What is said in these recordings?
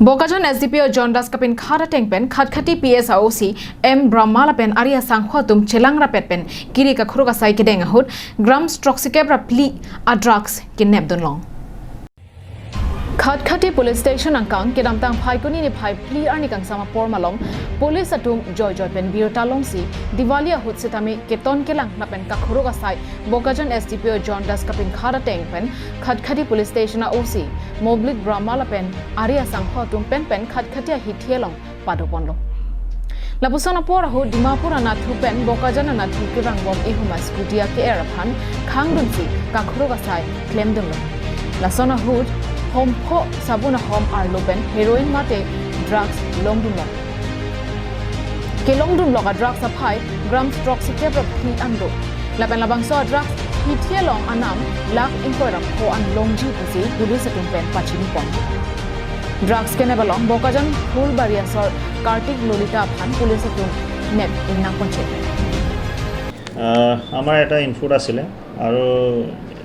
Bokajan SDPO John Das Kapin Khada Tengpen Khatkhati PS OC M Brahmala pen Aria Sanghwa tum Chelang Rapet pen Kiri ka Khruga Sai Kedeng Hut Grams Troxicabra pli a drugs kinep dun long. Khatkhati police station angkang kedamtang phaikuni ni phai pli arni kang sama pormalong police atum joy joy pen bir talong si Diwali hut sitami keton kelang na pen kakhuru sai Bokajan SDPO John Das Kapin Khada Teng pen Khatkhati police station OC Moblik Brahmala pen Aria Sangho tum pen pen Khatkhati hithielong padoponlo. Lapusana por hu Dimapur na thupen Bokajan na thukirang bom ihuma scooty ke eraphan khangdun si kakhuru sai claim dunlo. Lasona hut hom pho sabuna hom arlo pen heroin mate drugs longdun lo. Ke longdun loga drugs aphai gram stroxicabra phi ando. Lapen labang so drugs hithie long anam lak inkoira pho an longji pusi police atum pen pachini pon. Drugs kene balong Bokajan Phulbariasor Kartik Lolita phan police atum nep ingnang ponche. আমাৰ এটা input আছিলে আৰু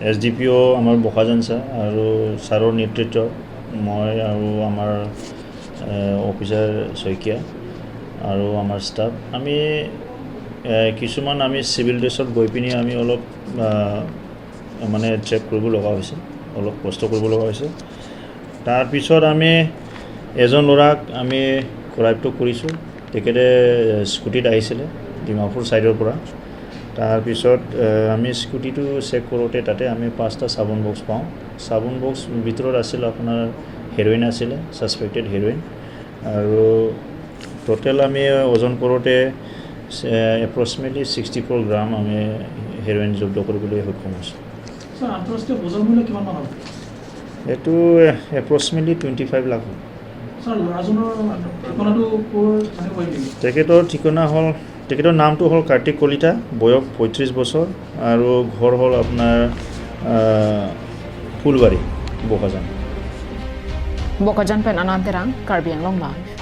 SDPO' আমাৰ Bokajan sir আৰু ছাৰৰ নেতৃত্বত মই আৰু আমাৰ অফিচাৰ শইকীয়া আৰু আমাৰ ষ্টাফ আমি কিছুমান আমি চিভিল ড্ৰেছত গৈ পিনি আমি অলপ মানে চেক কৰিব লগা হৈছে, অলপ কষ্ট কৰিব লগা হৈছে। তাৰপিছত আমি এজন ল'ৰাক আমি কৰায়ত্ব কৰিছোঁ। তেখেতে স্কুটিত আহিছিলে ডিমাপুৰ ছাইডৰ পৰা। তাৰপিছত আমি স্কুটিটো চেক কৰোঁতে তাতে আমি পাঁচটা চাবোন বক্স পাওঁ। চাবোন বক্স ভিতৰত আছিল আপোনাৰ হেৰ'ইন আছিলে, ছাছপেক্টেড হেৰ'ইন। আৰু টোটেল আমি ওজন কৰোঁতে এপ্ৰক্সিমেটলি 64 গ্ৰাম আমি হেৰ'ইন জব্দ কৰিবলৈ সক্ষম হৈছোঁ। ছাৰ, আন্তঃৰাষ্ট্ৰীয় বজাৰ মূল্য কিমান মান হ'ব? এইটো এপ্ৰক্সিমেটলি 25 লাখ হ'ব। ছাৰ, ল'ৰাজনৰ ঠিকনাটো ক'ৰ জানিব পাৰিম নেকি? তেখেতৰ ঠিকনা হ'ল, তেখেতৰ নামটো হ'ল কাৰ্তিক কলিতা, বয়স 35 বছৰ আৰু ঘৰ হ'ল আপোনাৰ ফুলবাৰী, Bokajan. Bokajan pen Ananterang, Karbi Anglong Live.